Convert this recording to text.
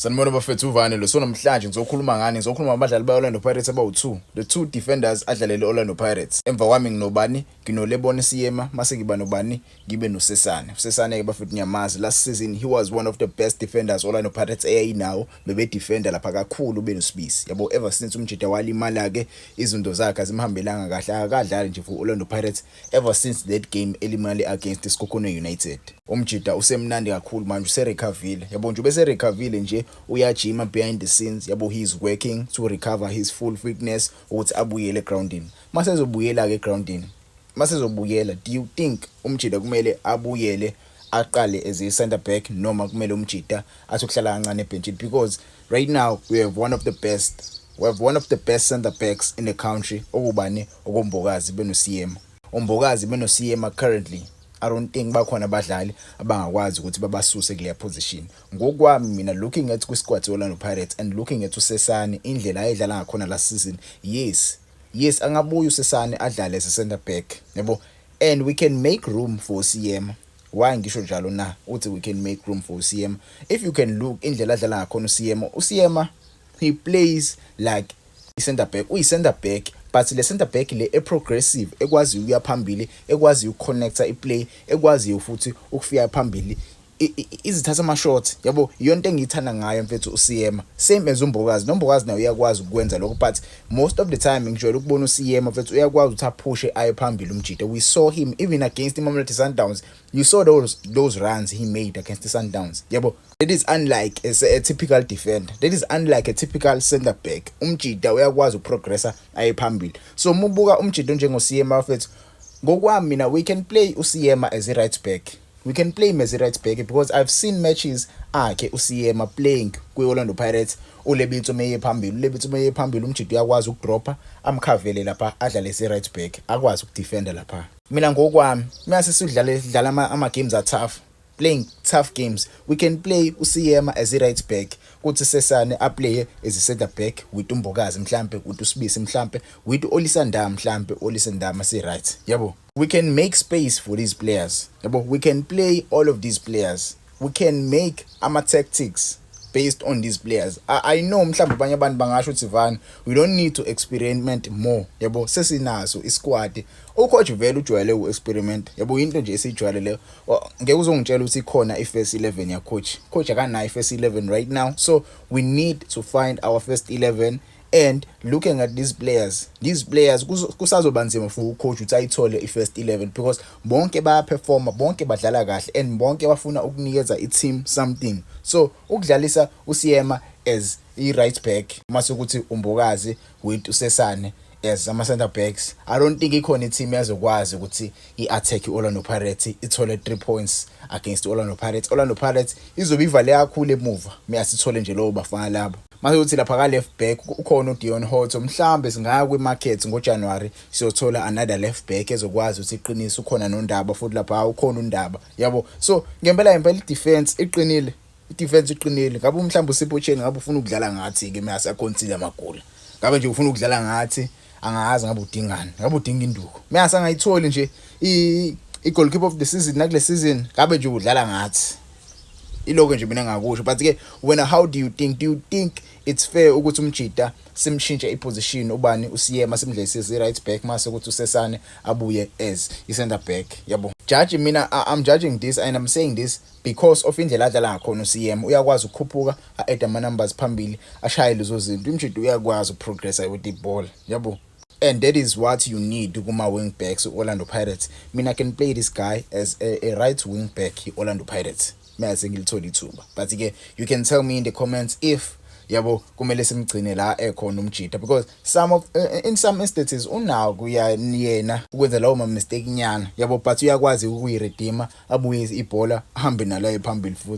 Sanibona bafethu, uvane lo. So namhlanje ngizokhuluma ngani? Ngizokhuluma ngabadlali ba-Orlando Pirates abawu-2, the two defenders adlalele Orlando Pirates. Emva kwami nginobani? NginoLebone Seema, mase ngiba nobani? Ngibe noSesane. USesane-ke bafethu ngiyamazi, last season he was one of the best defenders Orlando Pirates eyayinawo. Bebedefenda lapha kakhulu benoSibisi, yabo. Ever since umjida walimala-ke, izinto zakhe azimhambelanga kahle, akakadlali nje for Orlando Pirates ever since that game elimale against iSekhukhune United. Umjida usemnandi kakhulu manje, userecovile, yabo. Nje ubeserecovile nje, uyajima behind the scenes, yabo. He is working to recover his full fitness ukuthi abuyele egroundini. Masezobuyela-ke egroundini, masezobuyela, do you think umjida kumele abuyele aqale as a center back noma kumele umjida athi ukuhlala kancane ebhentshini? Because right now we have one of the best center backs in the country, okubani? OkuMbokazi benoSeema. UMbokazi benoSeema, currently I don't think bakhona abadlali abangakwazi ukuthi babasuse kuleya position. Ngokwami mina, looking at kwi-squad Orlando Pirates and looking at uSesane, indlela ayedlala ngakhona last season, yes, angabuya uSesane adlale as a center back, yabo, and we can make room for Seema. Why ngisho njalo na uthi we can make room for Seema? If you can look indlela adlala ngakhona uSeema, uSeema he plays like i-center back, uyi-center back, but le center back le e-progressive, ekwaziyo ukuya phambili, ekwaziyo ukuconnecta iplay, ekwaziyo futhi ukufika phambili, izithatha ama-shots, yabo. Iyonto engiyithanda ngayo mfethu uSeema, same as uMbokazi. NoMbokazi naye uyakwazi ukwenza lokho, but most of the time ngijwayele ukubona uSeema mfethu uyakwazi ukuthi aphushe aye phambili umjida. We saw him even against iMamelodi Sundowns. You saw those runs he made against the Sundowns, yabo. That is unlike a typical defender, that is unlike a typical center back. Umjida uyakwazi ukuprogressa aye phambili. So mubuka umjida njengoSeema mfethu, ngokwami mina we can play uSeema as a right back. We can play him as a right back because I've seen matches akhe uSeema playing kwi-Orlando Pirates. uLebitso meye phambili, uLebitso meye phambili, umjida uyakwazi ukudropha amkhavele lapha, adlale ese right back, akwazi ukudefenda lapha. Mina ngokwami, mase sidlale sidlala ama games a tough, playing tough games, we can play uSeema as a right back, kuthi Sesane aplay as a center back with uMbokazi mhlambe, with uSibisi mhlambe, with Olisa Ndah mhlambe, Olisa Ndah mase right, yabo. We can make space for these players, yabo. We can play all of these players. We can make ama tactics based on these players. I know mhlawumbe abanye abantu bangasho ukuthi, "Van, we don't need to experiment more, yabo, sesinaso isquad." Ucoach vele ujwayele uexperiment, yabo, into nje esijwayele leyo. Ngeke uzongitshela ukuthi ikhona ifirst 11 ya coach. Coach akanayo ifirst 11 right now, so we need to find our first 11. And looking at these players, kusazoba nzima for ucoach ukuthi ayithole i-first 11 because bonke bayaperforma, bonke badlala kahle and bonke bafuna ukunikeza i-team something. So ukudlalisa uSeema as i-right back, mase ukuthi uMbokazi with uSesane as ama center backs, I don't think ikhona i-team yazokwazi ukuthi i-attack i-Orlando Pirates, ithole 3 points against i-Orlando Pirates. Orlando Pirates izobe ivale kakhulu emuva mayasithole nje lowo bafana labo. Mase uthi lapha ka left back ukhona uDeon Hotto, mhlambe singaya kwi-market ngoJanuary siyothola another left back ezokwazi ukuthi iqinise. Ukhona noNdaba futhi lapha, ukhona uNdaba, yabo. So ngempela ngempela i-defense iqinile, i-defense iqinile. Ngabe mhlawumbe uSipho Chaine ngabe ufuna ukudlala ngathi ke mase akhonsile amagoli, ngabe nje ufuna ukudlala ngathi, angazi ngabe udingani, ngabe udinga induku mase angayitholi nje i-goalkeeper of the season nakule season, ngabe nje udlala ngathi. Iloko nje mina ngakusho. But ke wena, how do you think? Do you think it's fair ukuthi umjida simshintshe iposition, ubani, uSeema, simdlalise right back, mase ukuthi uSesane abuye as i-center back, yabo? Judge mina, I'm judging this and I'm saying this because of indlela adlala ngakhona uSeema. Uyakwazi ukukhuphuka, a-add ama numbers phambili, ashaye lezo zinto. Umjida uyakwazi ukuprogressa with the ball, yabo, and that is what you need kuma wing backs Orlando Pirates. Mina I can play this guy as a right wing back Orlando Pirates mase ngilithola ithuba. But ke you can tell me in the comments if, yabo, kumele simgcine la ekhona umjida, because some of in some instances unawo kuya yena ukwenza lawo ma mistake nyana, yabo, but uyakwazi ukuyiredeema, abuye ibhola, ahambe nalo phambili futhi.